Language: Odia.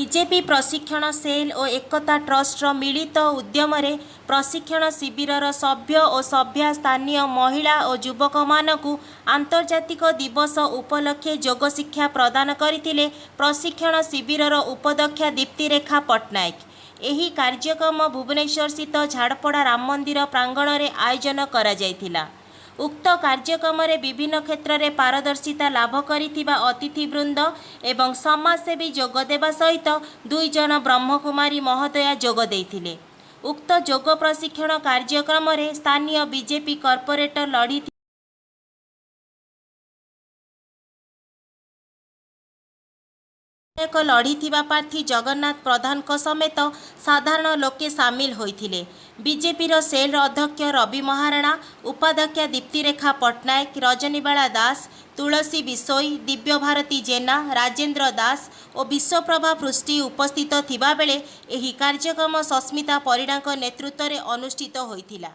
ବିଜେପି ପ୍ରଶିକ୍ଷଣ ସେଲ୍ ଓ ଏକତା ଟ୍ରଷ୍ଟର ମିଳିତ ଉଦ୍ୟମରେ ପ୍ରଶିକ୍ଷଣ ଶିବିରର ସଭ୍ୟ ଓ ସଭ୍ୟା, ସ୍ଥାନୀୟ ମହିଳା ଓ ଯୁବକମାନଙ୍କୁ ଆନ୍ତର୍ଜାତିକ ଦିବସ ଉପଲକ୍ଷେ ଯୋଗ ଶିକ୍ଷା ପ୍ରଦାନ କରିଥିଲେ ପ୍ରଶିକ୍ଷଣ ଶିବିରର ଉପଦେଷ୍ଟା ଦୀପ୍ତିରେଖା ପଟ୍ଟନାୟକ। ଏହି କାର୍ଯ୍ୟକ୍ରମ ଭୁବନେଶ୍ୱରସ୍ଥିତ ଝାଡ଼ପଡ଼ା ରାମ ମନ୍ଦିର ପ୍ରାଙ୍ଗଣରେ ଆୟୋଜନ କରାଯାଇଥିଲା। ଉକ୍ତ କାର୍ଯ୍ୟକ୍ରମରେ ବିଭିନ୍ନ କ୍ଷେତ୍ରରେ ପାରଦର୍ଶିତା ଲାଭ କରିଥିବା ଅତିଥିବୃନ୍ଦ ଏବଂ ସମାଜସେବୀ ଯୋଗ ଦେବା ସହିତ ଦୁଇ ଜଣ ବ୍ରହ୍ମକୁମାରୀ ମହୋଦୟା ଯୋଗ ଦେଇଥିଲେ। ଉକ୍ତ ଯୋଗ ପ୍ରଶିକ୍ଷଣ କାର୍ଯ୍ୟକ୍ରମରେ ସ୍ଥାନୀୟ ବିଜେପି କର୍ପୋରେଟର ଲଢ଼ି ଏକ ଲଢ଼ିଥିବା ପ୍ରାର୍ଥୀ ଜଗନ୍ନାଥ ପ୍ରଧାନଙ୍କ ସମେତ ସାଧାରଣ ଲୋକେ ସାମିଲ ହୋଇଥିଲେ। ବିଜେପିର ସେଲ୍ର ଅଧ୍ୟକ୍ଷ ରବି ମହାରଣା, ଉପାଧ୍ୟକ୍ଷା ଦୀପ୍ତିରେଖା ପଟ୍ଟନାୟକ, ରଜନୀବାଳା ଦାସ, ତୁଳସୀ ବିଷୋଇ, ଦିବ୍ୟଭାରତୀ ଜେନା, ରାଜେନ୍ଦ୍ର ଦାସ ଓ ବିଶ୍ୱପ୍ରଭା ପୃଷ୍ଟି ଉପସ୍ଥିତ ଥିବାବେଳେ ଏହି କାର୍ଯ୍ୟକ୍ରମ ସସ୍ମିତା ପରିଡ଼ାଙ୍କ ନେତୃତ୍ୱରେ ଅନୁଷ୍ଠିତ ହୋଇଥିଲା।